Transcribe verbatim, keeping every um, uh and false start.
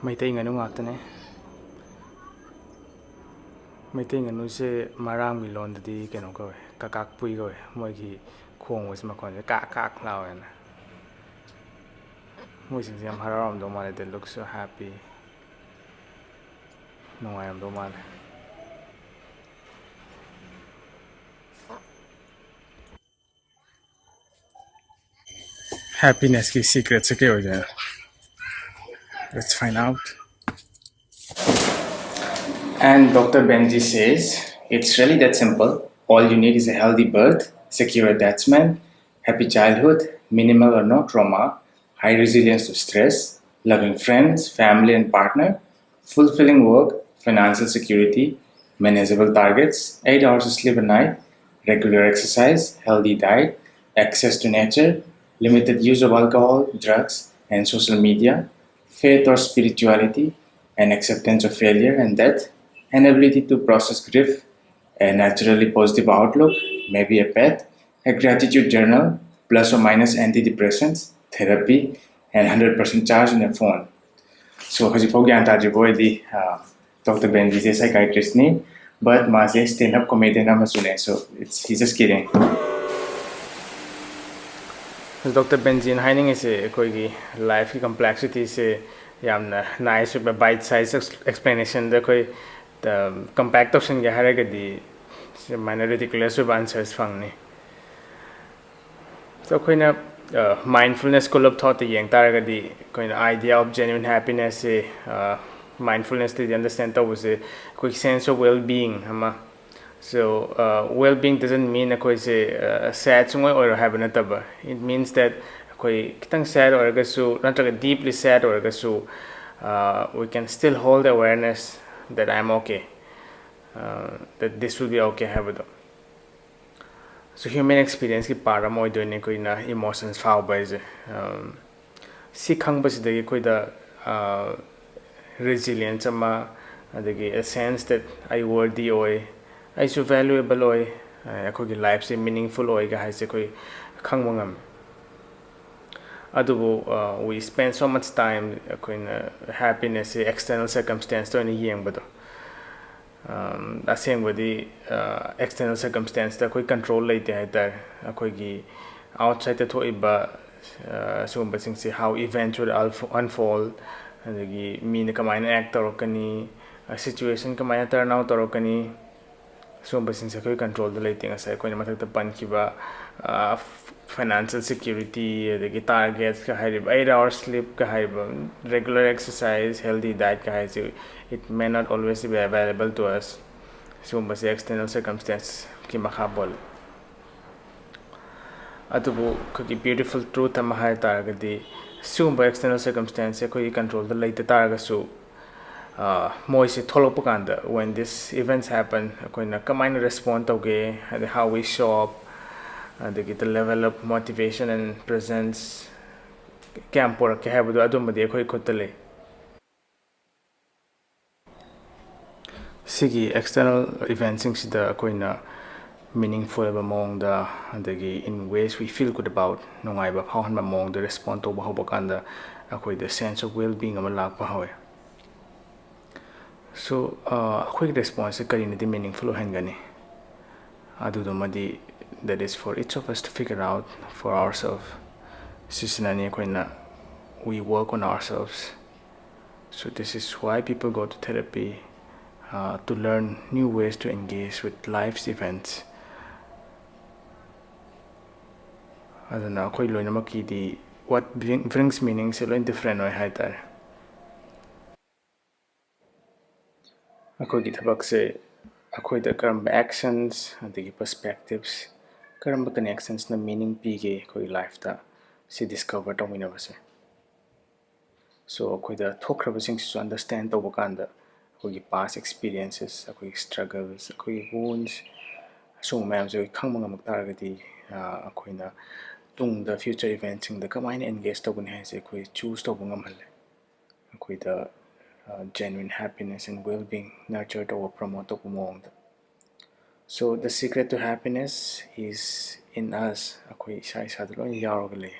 ꯃꯩꯇꯩ ꯉꯥꯅꯨ ꯉꯥꯛꯇꯅꯦ꯫ ꯃꯩꯇꯩ ꯉꯥꯅꯨꯁꯦ ꯃꯔꯥꯝꯒꯤ ꯂꯣꯟꯗꯗꯤ ꯀꯩꯅꯣ ꯀꯧꯋꯦ, ꯀꯀꯥꯛꯄꯨꯏ ꯀꯧꯋꯦ꯫ ꯃꯣꯏꯒꯤ ꯈꯣꯡꯕꯁꯦ, ꯃꯈꯣꯟꯁꯦ ꯀꯥꯛ ꯀꯥꯛ ꯂꯥꯎꯋꯦꯅ꯫ ꯃꯣꯏꯁꯤꯡꯁꯦ ꯌꯥꯝ ꯍꯔꯥꯎꯔꯝꯗꯧ ꯃꯥꯜꯂꯦ, they look so happy꯫ ꯅꯨꯡꯉꯥꯏꯔꯝꯗꯧ ꯃꯥꯜꯂꯦ꯫ Happinessꯀꯤ secretꯁꯦ ꯀꯩ ꯑꯣꯏꯗꯣꯏꯅꯣ? Let's find out. And Doctor Benji says, it's really that simple. All you need is a healthy birth, secure attachment, happy childhood, minimal or no trauma, high resilience to stress, loving friends, family and partner, fulfilling work, financial security, manageable targets, eight hours of sleep a night, regular exercise, healthy diet, access to nature, limited use of alcohol, drugs, and social media, faith or spirituality, and acceptance of failure and death, an ability to process grief, a naturally positive outlook, maybe a pet, a gratitude journal, plus or minus antidepressants, therapy, and hundred percent charge on your phone. So ꯍꯧꯖꯤꯛꯐꯥꯎ ꯒ꯭ꯌꯥꯟ ꯇꯥꯗ꯭ꯔꯤꯕ ꯑꯣꯏꯗꯤ, doctor ꯕꯦꯟꯖꯤꯁꯦ psychiatristꯅꯤ, but ꯃꯥꯁꯦ stand up comedian ꯑꯃꯁꯨꯅꯦ꯫ So it's, he's just kidding. Doctor ꯕꯦꯟꯖꯤꯅ ꯍꯥꯏꯅꯤꯡꯉꯤꯁꯦ ꯑꯩꯈꯣꯏꯒꯤ lifeꯀꯤ complexityꯁꯦ ꯌꯥꯝꯅ nice ꯑꯣꯏꯕ bite size explanationꯗ ꯑꯩꯈꯣꯏ compact ꯇꯧꯁꯤꯟꯒꯦ ꯍꯥꯏꯔꯒꯗꯤ ꯁꯨꯃꯥꯏꯅ ridiculous ꯑꯣꯏꯕ answers ꯐꯪꯅꯤ꯫ ꯑꯗꯣ ꯑꯩꯈꯣꯏꯅ mindfulness school of thoughtꯇ ꯌꯦꯡ ꯇꯥꯔꯒꯗꯤ ꯑꯩꯈꯣꯏꯅ idea of genuine happinessꯁꯦ, mindfulnessꯇꯗꯤ understand ꯇꯧꯕꯁꯦ ꯑꯩꯈꯣꯏꯒꯤ sense of well being ꯑꯃ꯫ So well being doesn't mean ꯑꯩꯈꯣꯏꯁꯦ sad ꯁꯨꯡꯑꯣꯏ ꯑꯣꯏꯔꯣꯏ ꯍꯥꯏꯕ ꯅꯠꯇꯕ, it means that ꯑꯩꯈꯣꯏ ꯈꯤꯇꯪ sad ꯑꯣꯏꯔꯒꯁꯨ ꯅꯠꯇ꯭ꯔꯒ deeply sad ꯑꯣꯏꯔꯒꯁꯨ, we can still hold awareness that I'm okay, that this will be okay ꯍꯥꯏꯕꯗꯣ꯫ So human experienceꯀꯤ part ꯑꯃ ꯑꯣꯏꯗꯣꯏꯅꯦ ꯑꯩꯈꯣꯏꯅ emotions ꯐꯥꯎꯕ ꯍꯥꯏꯁꯦ꯫ ꯁꯤ ꯈꯪꯕꯁꯤꯗꯒꯤ ꯑꯩꯈꯣꯏꯗ resilience ꯑꯃ, ꯑꯗꯒꯤ a sense that ꯑꯩ worthy ꯑꯣꯏ, ꯑꯩꯁꯨ valuable ꯑꯣꯏ, ꯑꯩꯈꯣꯏꯒꯤ lifeꯁꯦ meaningful ꯑꯣꯏꯒ ꯍꯥꯏꯁꯦ ꯑꯩꯈꯣꯏ ꯈꯪꯕ ꯉꯝꯃꯤ꯫ ꯑꯗꯨꯕꯨ uh, we spend so much time ꯑꯩꯈꯣꯏꯅ happinessꯁꯦ external circumstanceꯇ ꯑꯣꯏꯅ ꯌꯦꯡꯕꯗꯣ꯫ Um, ꯑꯁꯦꯡꯕꯗꯤ uh, external circumstanceꯇ ꯑꯩꯈꯣꯏ control ꯂꯩꯇꯦ ꯍꯥꯏꯇꯥꯔꯦ꯫ ꯑꯩꯈꯣꯏꯒꯤ outsideꯇ ꯊꯣꯛꯏꯕ uh, ꯁꯤꯒꯨꯝꯕꯁꯤꯡꯁꯦ, how events will unf- unfold, ꯑꯗꯒꯤ ꯃꯤꯅ ꯀꯃꯥꯏꯅ act ꯇꯧꯔꯛꯀꯅꯤ, situation ꯀꯃꯥꯏꯅ turn out ꯇꯧꯔꯛꯀꯅꯤ, ꯁꯤꯒꯨꯝꯕꯁꯤꯡꯁꯦ ꯑꯩꯈꯣꯏ controlꯗ ꯂꯩꯇꯦ꯫ ꯉꯁꯥꯏ ꯑꯩꯈꯣꯏꯅ ꯃꯊꯛꯇ ꯄꯟꯈꯤꯕ uh, financial security, ꯑꯗꯒꯤ targetsꯀ ꯍꯥꯏꯔꯤꯕ, eight hours sleepꯀ ꯍꯥꯏꯔꯤꯕ, regular exercise, healthy dietꯀ ꯍꯥꯏꯁꯦ, it may not always be available to us꯫ ꯁꯤꯒꯨꯝꯕꯁꯦ external circumstanceꯀꯤ ꯃꯈꯥ ꯄꯣꯜꯂꯤ꯫ ꯑꯗꯨꯕꯨ ꯑꯩꯈꯣꯏꯒꯤ beautiful truth ꯑꯃ ꯍꯥꯏ ꯇꯥꯔꯒꯗꯤ, ꯁꯤꯒꯨꯝꯕ external circumstanceꯁꯦ ꯑꯩꯈꯣꯏꯒꯤ controlꯗ ꯂꯩꯇ ꯇꯥꯔꯒꯁꯨ, uh, ꯃꯣꯏꯁꯦ ꯊꯣꯛꯂꯛꯄ ꯀꯥꯟꯗ, when these events happen, ꯑꯩꯈꯣꯏꯅ ꯀꯃꯥꯏꯅ respond ꯇꯧꯒꯦ, ꯍꯥꯏꯗꯤ how we show up, ꯑꯗꯒꯤ the level of motivation and presence ꯀꯌꯥꯝ ꯄꯨꯔꯛꯀꯦ ꯍꯥꯏꯕꯗꯣ, ꯑꯗꯨꯝꯕꯗꯤ ꯑꯩꯈꯣꯏ ꯈꯨꯠꯇ ꯂꯩ꯫ ꯁꯤꯒꯤ external eventꯁꯤꯡꯁꯤꯗ ꯑꯩꯈꯣꯏꯅ meaningful ꯑꯣꯏꯕ ꯃꯑꯣꯡꯗ, ꯑꯗꯒꯤ in ways we feel good about, ꯅꯨꯡꯉꯥꯏꯕ ꯐꯥꯎꯍꯟꯕ ꯃꯑꯣꯡꯗ respond ꯇꯧꯕ ꯍꯧꯕ ꯀꯥꯟꯗ, ꯑꯩꯈꯣꯏꯗ sense of well-being ꯑꯃ ꯂꯥꯛꯄ ꯍꯧꯋꯦ꯫ So uh, ꯑꯩꯈꯣꯏꯒꯤ responseꯁꯦ ꯀꯔꯤꯅꯗꯤ meaningful ꯑꯣꯏꯍꯟꯒꯅꯤ? ꯑꯗꯨꯗꯨꯃꯗꯤ, that is for each of us to figure out for ourselves꯫ ꯁꯤꯁꯤꯅꯅꯤ ꯑꯩꯈꯣꯏꯅ, we work on ourselves꯫ So this is why people go to therapy, uh, to learn new ways to engage with life's events꯫ ꯑꯗꯨꯅ ꯑꯩꯈꯣꯏ ꯂꯣꯏꯅꯃꯛꯀꯤꯗꯤ what bring- brings meaningꯁꯦ ꯂꯣꯏ different ꯑꯣꯏ ꯍꯥꯏꯇꯥꯔꯦ꯫ ꯑꯩꯈꯣꯏꯒꯤ ꯊꯕꯛꯁꯦ ꯑꯩꯈꯣꯏꯗ ꯀꯔꯝꯕ actions, ꯑꯗꯒꯤ perspectives, ꯀꯔꯝꯕ connectionsꯅ meaning ꯄꯤꯒꯦ ꯑꯩꯈꯣꯏꯒꯤ lifeꯇ, ꯁꯤ discover ꯇꯧꯃꯤꯟꯅꯕꯁꯦ꯫ So ꯑꯩꯈꯣꯏꯗ ꯊꯣꯛꯈ꯭ꯔꯕꯁꯤꯡꯁꯤꯁꯨ understand ꯇꯧꯕ ꯀꯥꯟꯗ, ꯑꯩꯈꯣꯏꯒꯤ past experiences, ꯑꯩꯈꯣꯏꯒꯤ struggles, ꯑꯩꯈꯣꯏꯒꯤ wounds, ꯑꯁꯤꯒꯨꯝꯕ ꯃꯌꯥꯝꯁꯦ ꯑꯩꯈꯣꯏ ꯈꯪꯕ ꯉꯝꯃꯛ ꯇꯥꯔꯒꯗꯤ, ꯑ, ꯑꯩꯈꯣꯏꯅ ꯇꯨꯡꯗ future eventꯁꯤꯡꯗ ꯀꯃꯥꯏꯅ engage ꯇꯧꯒꯅꯤ ꯍꯥꯏꯁꯦ ꯑꯩꯈꯣꯏ choose ꯇꯧꯕ ꯉꯝꯍꯜꯂꯦ꯫ ꯑꯩꯈꯣꯏꯗ, ꯑ, genuine happiness and well-being nurture ꯇꯧꯕ, promote ꯇꯧꯕ ꯃꯑꯣꯡꯗ꯫ So the secret to happiness is in us. ꯑꯩꯈꯣꯏ ꯏꯁꯥ ꯏꯁꯥꯗ ꯂꯣꯏꯅ ꯌꯥꯎꯔꯒ ꯂꯩ꯫